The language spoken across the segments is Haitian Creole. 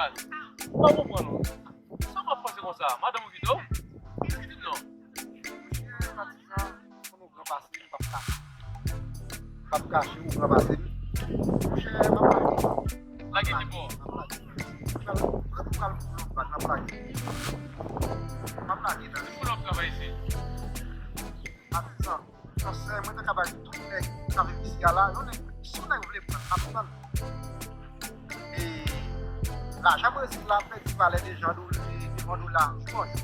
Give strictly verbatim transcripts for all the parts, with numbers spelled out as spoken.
M pa konprann ou. Sa w ap panse konsa? Madanm ou kite w? Kite m non. Patizan, konn ou gran pase m, m p ap kache. M p ap kache ou gran pase m. Monchè, m ap lage. Lage ki bò? M ap lage. M pral, m pral pou lòt bal, m ap lage. M ap lage, tande. Pou lòt travay isit. Patizan, konsèy mwen ta ka bay tout nèg k ap viv isi a la, yon nèg, si yon nèg vle pran, ap pran. E lajan Brezil la pèdi valè devan dola, devan dola jou an jou.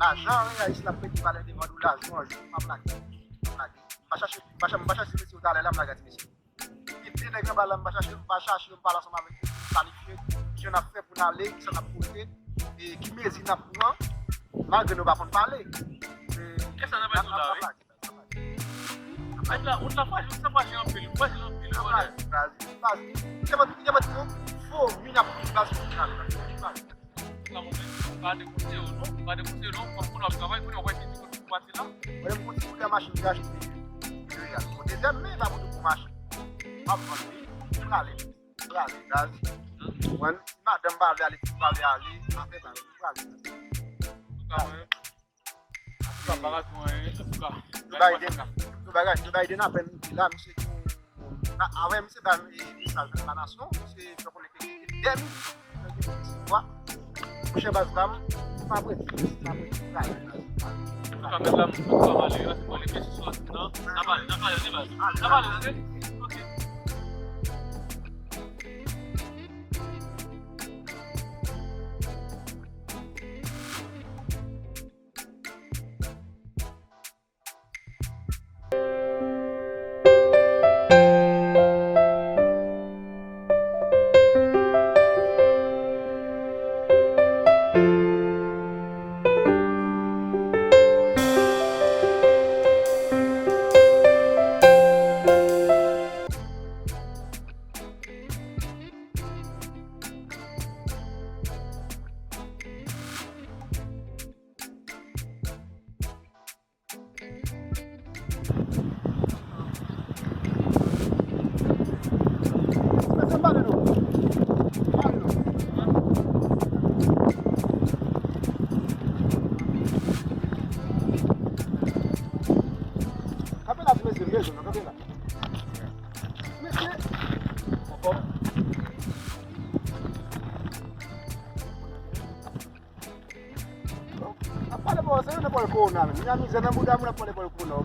Lajan reyal isi la pèdi valè devan dola jou an jou. M ap lage. M ap lage. M pa chache, m pa chache, m pa chache ti mesye yo talè la, m lage ti mesye. Gen de nèg anba la, m pa chache, m pa chache, m pale ansanm avèk yo, planifye kijan n ap fè pou n ale, kisa n ap pote, e ki mezi n ap pran, malgre nou pa konn pale. E kisa n ap fè tou la, wi? Mèt la, ou ta frajil, ou ta frajil anpil, ou frajil anpil, brother. Frajil, frajil. Ou te mèt, ou te mèt pran fo, min ap pran baz pou n ale. Frajil. Ou ka montre, ou pa dekonseye w non, ou pa dekonseye w non, kòm kounye w ap travay, kounye w wè ki ti kote pou pati la. Mwen, m konn ti bout machin ki achte deja. Bon, dezyèm men, pa pou tout bon machin. M ap vann li, m prale, m prale, gaz. Mwen, si madanm pa vle ale, si pa vle ale, afè pa, m prale. Antouka, mwen, antouka, bagay, bagay, Joe Biden, Joe Biden, Joe Biden apèn rive la, misye gen yon, a, avè misye bay, e, mesaj nan la nasyon, misye fè konnen ke gen de minit, gen de minit, vwa. Monchè baz la, m pa prete, m pa prete, m pa prete. Antouka, mèt la, m pa pale, se bon, li mesye sou la, nan, nan pale, nan pale, nan pale, nan pale, ok? Ok. Kanpe la ti mesye, mesye, kanpe la. Mesye. N ap pale bò, se yo nan pale kowona menm. Li nan mizè nan bouda moun ap pale bò kowona.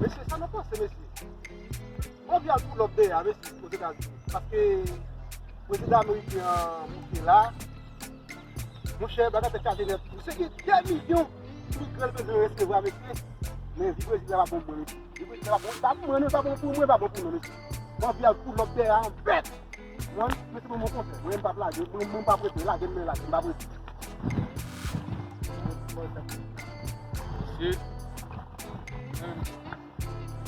Mesye, sa nou panse, mesye? Mwen anvi al pull up dèyè a, mesye, Ozetazini. Paske prezidan ameriken an moute la. Monchè, bagay tèt chaje nèt. Misye gen de milyon imigran l bezwen resevwa, mesye. Men vi Brezil la pa bon pou mwen, mesye. Vi Brezil la pa bon, pa pou mwen, non, pa bon pou mwen, pa bon pou nou, mesye. Mwen anvi al pull up dèyè a an bèt. Mwen, mesye, mwen, mwen kontrè. Mwen, m p ap lage. Mwen, mwen, m p ap rete. Lage m, men lage. M p ap rete. Mesye,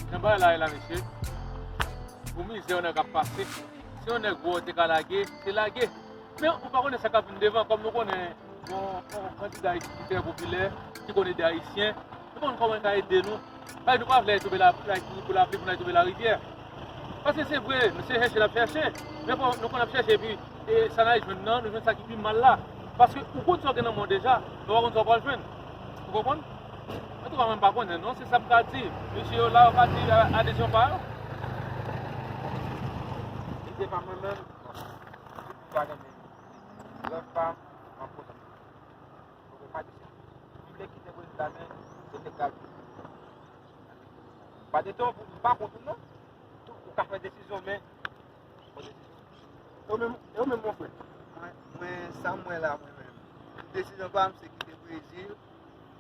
nan bagay la, la, mesye. Pou mizè yon nèg ap pase, si yon nèg wè w te ka lage, se lage. Men ou pa konnen sa k ap vin devan, kòm nou konnen yon, yon kandida ki trè popilè, ki konn ede Ayisyen, nou konn kòman l ka ede nou. Paske nou pa vle al tonbe la, la, pou lapli, pou n al tonbe larivyè. Paske se vre, se chèche n ap chèche, men fò nou konn ap chèche, epi e, sa n al jwenn nan, nou jwenn sa ki pi mal la. Paske ou konn sa w gen nan men w deja, men w pa konn sa w pral jwenn. Ou konprann? Antouka, mwen m pa konnen non, se sa m ka di. Mesye yo la, yo ka di, a, adezyon pa yo. Lide pa mwen menm, bon, m pa renmen lòt pa, m ap kontan. Donk, m pa di se m vle kite Brezil la, men se nèg la ki pa de tan pou m pa kont ou non. Ou ka fè desizyon, men bon desizyon. E ou menm, e ou menm, mon frè? Mwen, mwen, sa m wè la, mwen menm, desizyon pa m, se kite Brezil,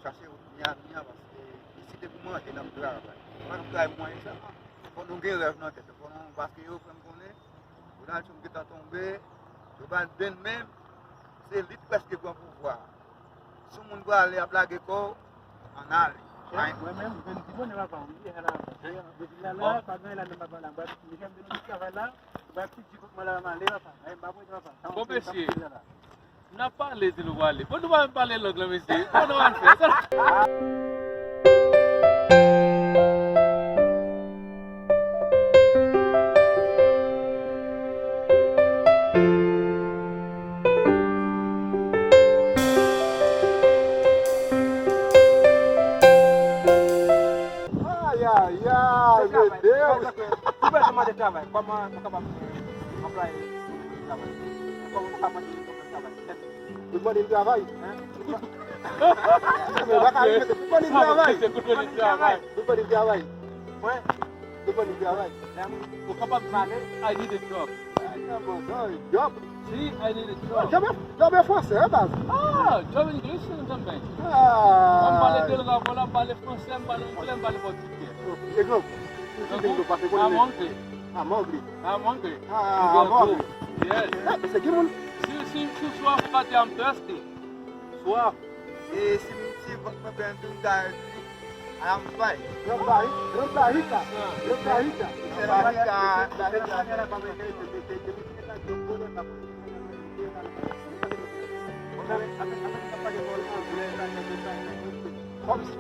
chache wout Miami an, paske isi se pou manje n ap travay. Pa n ap travay pou manje sèlman. Fò nou gen rèv nan tèt nou. Fò nou, paske yo fè m konnen Donald Trump gentan tonbe, Joe Biden menm, se li t prèske pran pouvwa a. Si yon moun prale ap lage kò w, ann ale. Chèf, mwen menm, m vin pi bonè papa, m deja la. Depi la, la, pa gen la, nan papa la, m pa, m deja m vin travay la, m pa pi di kote mwen la, m ale papa. Ay, m pa prete papa. Bon, mesye. N ap pale, di nou pale. Bon, nou pa menm pale lang lan, mesye. Bon, nou al fè sa. Travay. Kòman nou kapab anplwaye travay? Kòman nou kapab anplwaye travay? Good morning, travay. Hein? Good morning, travay. Good morning, travay. Good morning, travay. Mwen, good morning, travay. Ou kapab di, "I need a job." Job. Si, I need a job. Job, job en fransè, baz. Ah, job English, something. Ah. M pale de l, m pale fransè, m pale anglè, m pale pòtigè. Egzanp. Tankou, I'm hungry. I'm hungry. I'm hungry. Ah, I'm hungry. Yes. Eh, se ki moun? Si, si, si w swaf, ou ka di, "I'm thirsty." Swaf. E si, si mwen pran yon dayari, I'm fine. Gran barika, gran barika, gran barika. Se la barika, barika. Kòmsi.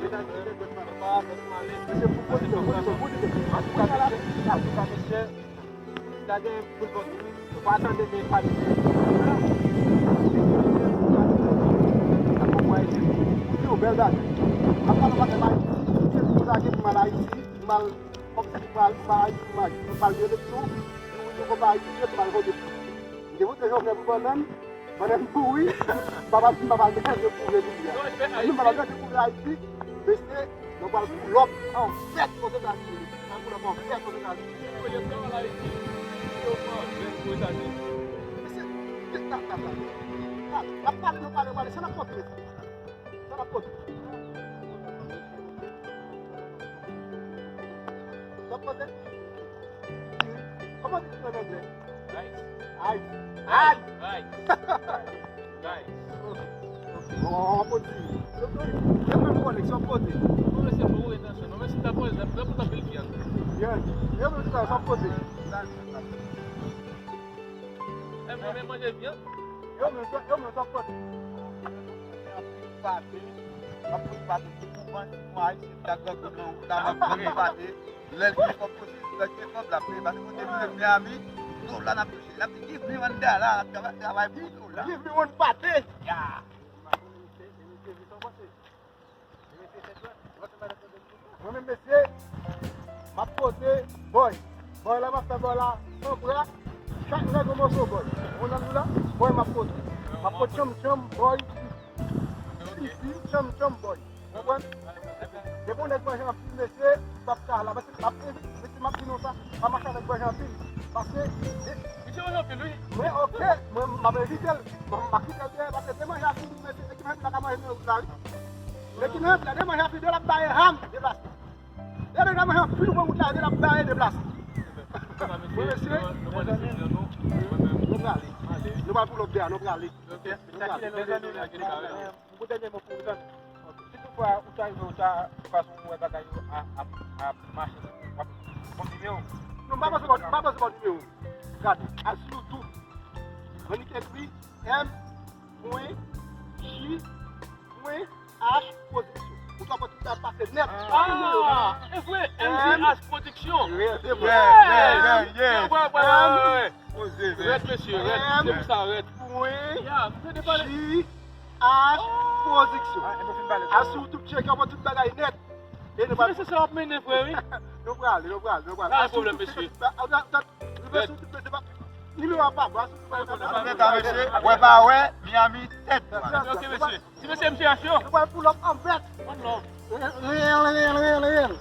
Mesye, pou pwodikte, pwodikte, pwodikte. Antouka, mesye, sa gen boul vant. Ou pa tande men pale. Sa konprann se pou di yon bèl bagay. M ap pale yon bagay Ayiti. Se pou sa ke m al Ayiti, m al kòmsi m al, m al Ayiti, m al, m al gen eleksyon. Pou di konpa Ayiti, m al vote pou li. M te vote Jovenel pou bannann. Pandan m kouri, m pa pral, m pa pral mete kouri pou vre kouri a. Mwen menm m pa pral mete kouri Ayiti, mesye, nou pral pull up an vèt Ozetazini. N ap pull up an vèt Ozetazini. Mesye, kèt la, la, la. La, n ap pale, nou pale, pale, sa n ap pote, mesye. Sa n ap pote. Sa n ap pote. Kòman di l an anglè? Ice. Ice. Ice. Ice. Ice. Ok. Ok. Bon, w ap pote. Yo, yo, yo, menm koleksyon pote. Non, men se bon, entansyon. Non, men si ta poze, ta, ta, ta, ta, ta, Yeah. Yo, menm sa, sa pote. E mwen, men manje vyann. Yo, menm sa, yo, menm sa pote. Pate, ap pran pate, pou pran, pou Ayisyen ta grangou nan wout la, m ap pran pate. Lè l gen kòb posib, lè l gen kòb la, peye. Paske mwen te vle Miami, dola n ap touche. N ap di, "Give me one dollar," n ap travay, travay pou dola. Give me one pate. Ya. Mwen menm, mesye, m ap poze bòy. Bòy la, m ap fè bòy la san bra. Chak nèg yon moso bòy. Ou konprann la? Bòy m ap poze. M ap poze tchanm tchanm bòy. Pipi, tchanm tchanm bòy. Ou konprann? Depi yon nèg manje anpil, mesye, m p ap ka la. Paske m ap evite, mesye, m ap di nou sa, pa mache avèk manje anpil. Paske, e, Misye manje anpil, wi. Mwen, ok, mwen, m ap evite l. Bon, m pa kite l dèyè, paske te manje anpil, mesye, e ki manje la ka manje nan wout la, wi. E ki manje la, te manje anpil, de l ap bare ham, deplase. Lè nèg la manje anpil, pran wout la, de l ap bare, deplase. Wi, mesye. Nou prale. Nou pral pull up dèyè, nou prale. Ok. Nou prale. Mezanmi, mezanmi, mezanmi. Pou dènye mo pou ou, zanmi. Si toutfwa ou ta rive, ou ta, ou ta wè bagay yo ap, ap, ap mache, w ap kontinye w. Non, m pa panse w, m pa panse w nimewo. Gade, al sou YouTube. Annik ekri M pwen J pwen H pwodiksyon. Ou ta wè tout sa ap pase nèt. Ah, e vre, M J H pwodiksyon. Yeah, yeah, yeah, yeah. Wè, wè, wè, wè, wè. Poze, men. Rèd, mesye, rèd. M. Se pou sa, rèd. Pwen. Ya, m tande pale. J H pwodiksyon. Ah, e bon, fin pale. Al sou YouTube, tcheke, w ap wè tout bagay nèt. E nou pral. Mesye, sa w ap mennen, frè, wi. Nou prale, nou prale, nou prale. Pa gen pwoblèm, mesye. Al sou YouTube, tcheke tout ba-, al sou YouTube, se pa, nimewo a pa bon, al sou YouTube. An tou ka, mesye, wè pa wè, Miami tèt. Ok, mesye. Ti mesye, mesye, aksyon. Nou pral pull up an vèt. One love. Reyèl, reyèl, reyèl, reyèl.